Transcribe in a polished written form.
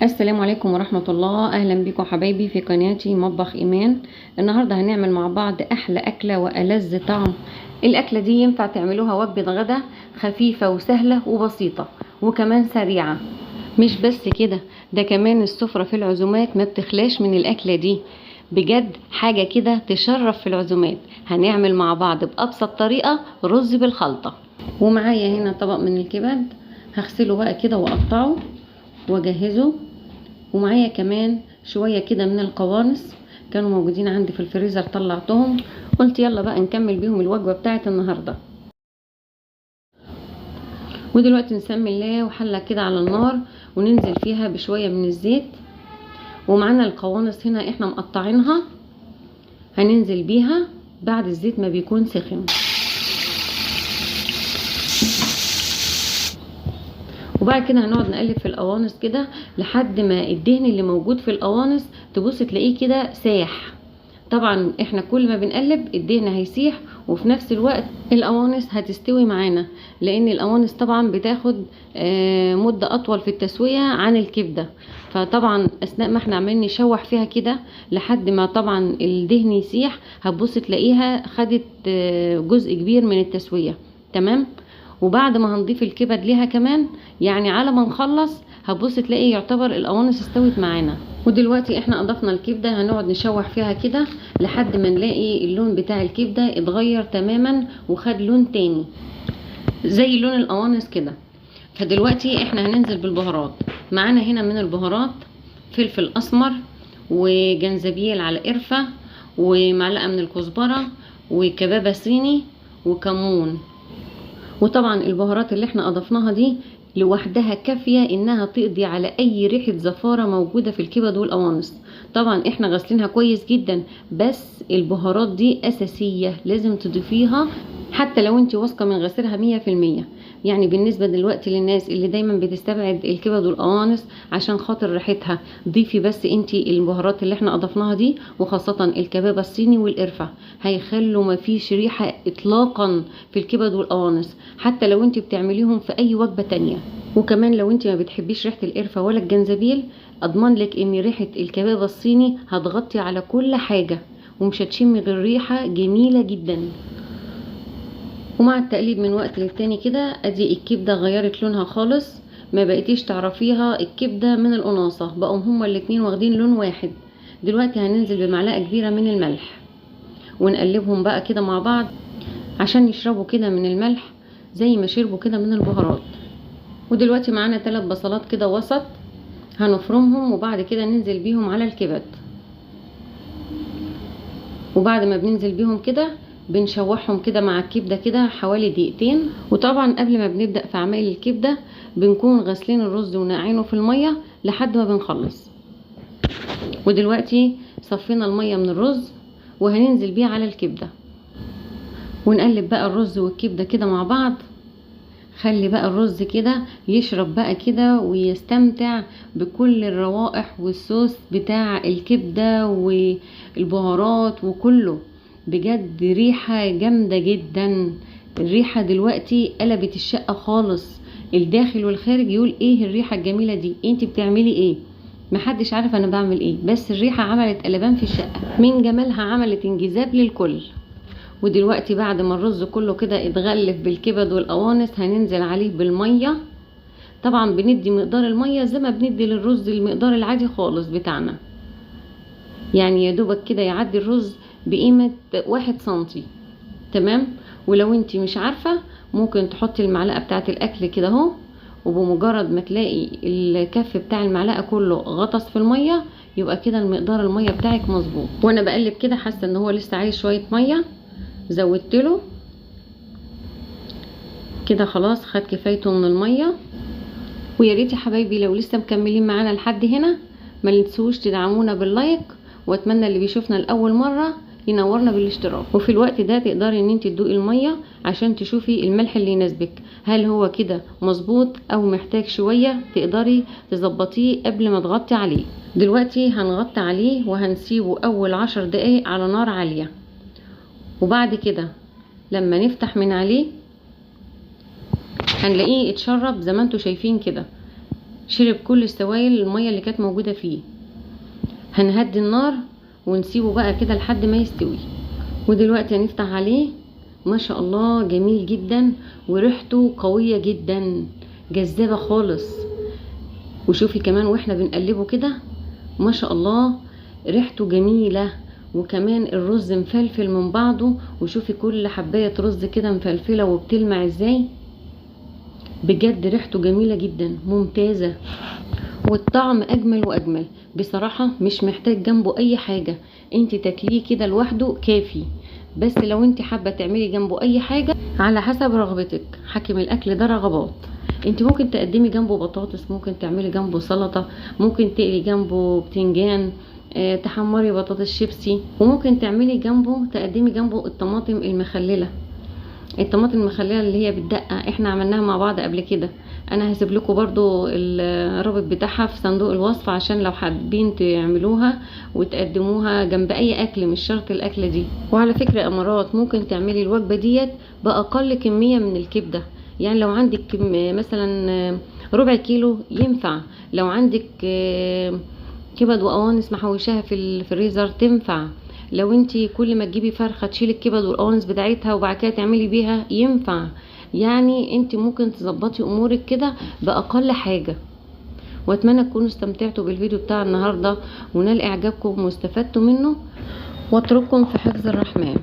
السلام عليكم ورحمة الله. أهلا بكم حبايبي في قناتي مطبخ إيمان. النهاردة هنعمل مع بعض أحلى أكلة وألذ طعم. الأكلة دي ينفع تعملوها وجبة غدا خفيفة وسهلة وبسيطة وكمان سريعة. مش بس كده، ده كمان السفرة في العزومات ما بتخلاش من الأكلة دي، بجد حاجة كده تشرف في العزومات. هنعمل مع بعض بأبسط طريقة رز بالخلطة. ومعايا هنا طبق من الكبد هغسله بقى كده وأقطعه واجهزة، ومعايا كمان شوية كده من القوانص كانوا موجودين عندي في الفريزر طلعتهم، قلت يلا بقى نكمل بيهم الوجبة بتاعت النهاردة. ودلوقتي نسمي الله وحلة كده على النار وننزل فيها بشوية من الزيت، ومعانا القوانص هنا احنا مقطعينها هننزل بيها بعد الزيت ما بيكون سخن. وبعد كده هنقعد نقلب في القوانص كده لحد ما الدهن اللي موجود في القوانص تبص تلاقيه كده ساح. طبعا احنا كل ما بنقلب الدهن هيسيح، وفي نفس الوقت القوانص هتستوي معانا، لان القوانص طبعا بتاخد مدة اطول في التسوية عن الكبدة. فطبعا اثناء ما احنا عمالين نشوح فيها كده لحد ما طبعا الدهن يسيح هتبص تلاقيها خدت جزء كبير من التسوية. تمام. وبعد ما هنضيف الكبد ليها كمان، يعني على ما نخلص هتبص تلاقي يعتبر القوانص استوت معانا. ودلوقتي احنا اضفنا الكبده، هنقعد نشوح فيها كده لحد ما نلاقي اللون بتاع الكبده اتغير تماما وخد لون تاني زي لون القوانص كده. فدلوقتي احنا هننزل بالبهارات. معانا هنا من البهارات فلفل اسمر وجنزبيل على قرفه ومعلقة من الكزبره وكبابه صيني وكمون. وطبعا البهارات اللي احنا اضفناها دي لوحدها كافية انها تقضي على اي ريحة زفارة موجودة في الكبد والقوانص. طبعا احنا غسلينها كويس جدا، بس البهارات دي اساسية لازم تضيفيها حتى لو انت واثقة من غسيلها 100%. يعني بالنسبة دلوقتي للناس اللي دايما بتستبعد الكبد والقوانص عشان خاطر ريحتها، ضيفي بس انت البهارات اللي احنا اضفناها دي، وخاصة الكبابة الصيني والقرفة، هيخلوا مفيش ريحة اطلاقا في الكبد والقوانص حتى لو انت بتعمليهم في اي وجبة تانية. وكمان لو انت ما بتحبيش ريحة القرفة ولا الجنزبيل، اضمن لك ان ريحة الكبابة الصيني هتغطي على كل حاجة ومش هتشمي غير ريحة جميلة جدا. ومع التقليب من وقت للتاني كده ادي الكبده غيرت لونها خالص، ما بقيتيش تعرفيها الكبده من القناصه، بقوا هما الاتنين واخدين لون واحد. دلوقتي هننزل بمعلقه كبيرة من الملح ونقلبهم بقى كده مع بعض عشان يشربوا كده من الملح زي ما شربوا كده من البهارات. ودلوقتي معانا 3 بصلات كده وسط هنفرمهم، وبعد كده ننزل بيهم على الكبد. وبعد ما بننزل بيهم كده بنشوحهم كده مع الكبده كده حوالي دقيقتين. وطبعا قبل ما بنبدا في عمايل الكبده بنكون غاسلين الرز ونقعينه في المية لحد ما بنخلص. ودلوقتي صفينا المية من الرز وهننزل بيه على الكبده، ونقلب بقى الرز والكبده كده مع بعض. خلي بقى الرز كده يشرب بقى كده ويستمتع بكل الروائح والصوص بتاع الكبده والبهارات وكله، بجد ريحة جامدة جدا. الريحة دلوقتي قلبت الشقة خالص، الداخل والخارج يقول ايه الريحة الجميلة دي، انت بتعملي ايه؟ محدش عارف انا بعمل ايه، بس الريحة عملت قلبان في الشقة من جمالها، عملت انجذاب للكل. ودلوقتي بعد ما الرز كله كده اتغلف بالكبد والقوانص هننزل عليه بالمية. طبعا بندي مقدار المية زي ما بندي للرز المقدار العادي خالص بتاعنا، يعني يا دوبك كده يعدي الرز بقيمة 1 سنتي. تمام. ولو انت مش عارفة ممكن تحطي المعلقة بتاعة الاكل كده اهو، وبمجرد ما تلاقي الكف بتاع المعلقة كله غطس في المية يبقى كده المقدار المية بتاعك مظبوط. وانا بقلب كده حاسة ان هو لسه عايز شوية مية، زودت له كده، خلاص خد كفايته من المية. ويا ريت يا حبايبي لو لسه مكملين معانا لحد هنا ما تنسوش تدعمونا بال like، واتمنى اللي بيشوفنا لاول مرة ينورنا بالاشتراك. وفي الوقت ده تقدري ان انت تدوقي المية عشان تشوفي الملح اللي يناسبك، هل هو كده مظبوط او محتاج شوية، تقدري تظبطيه قبل ما تغطي عليه. دلوقتي هنغطي عليه وهنسيبه اول 10 دقايق على نار عالية، وبعد كده لما نفتح من عليه هنلاقيه اتشرب زي ما انتوا شايفين كده. شرب كل السوائل المية اللي كانت موجودة فيه. هنهدي النار ونسيبه بقى كده لحد ما يستوي. ودلوقتي هنفتح عليه. ما شاء الله جميل جدا، وريحته قوية جدا، جذابة خالص. وشوفي كمان واحنا بنقلبه كده ما شاء الله ريحته جميلة، وكمان الرز مفلفل من بعضه. وشوفي كل حباية رز كده مفلفلة وبتلمع ازاي، بجد ريحته جميلة جدا ممتازة، والطعم اجمل واجمل. بصراحة مش محتاج جنبه اي حاجة، انت تاكليه كده لوحده كافي. بس لو انت حابة تعملي جنبه اي حاجة على حسب رغبتك، حاكم الاكل ده رغبات. انت ممكن تقدمي جنبه بطاطس، ممكن تعملي جنبه سلطة، ممكن تقلي جنبه بتنجان، تحمري بطاطس شيبسي، وممكن تعملي جنبه، تقدمي جنبه الطماطم المخللة. الطماطم المخللة اللي هي بالدقة احنا عملناها مع بعض قبل كده، انا هسيب لكم برضو الرابط بتاعها في صندوق الوصف عشان لو حابين تعملوها وتقدموها جنب اي اكل، مش شرط الاكلة دي. وعلى فكرة يا امارات ممكن تعملي الوجبة ديت باقل كمية من الكبدة، يعني لو عندك مثلا ربع كيلو ينفع، لو عندك كبد وقوانص محوشاها في الفريزر تنفع، لو انتي كل ما تجيبي فرخة تشيلي الكبد والقوانص بتاعتها وبعد كده تعملي بيها ينفع. يعني انتي ممكن تظبطي امورك كده باقل حاجة. واتمنى تكونوا استمتعتوا بالفيديو بتاع النهارده ونال اعجابكم واستفدتوا منه، واترككم في حفظ الرحمن.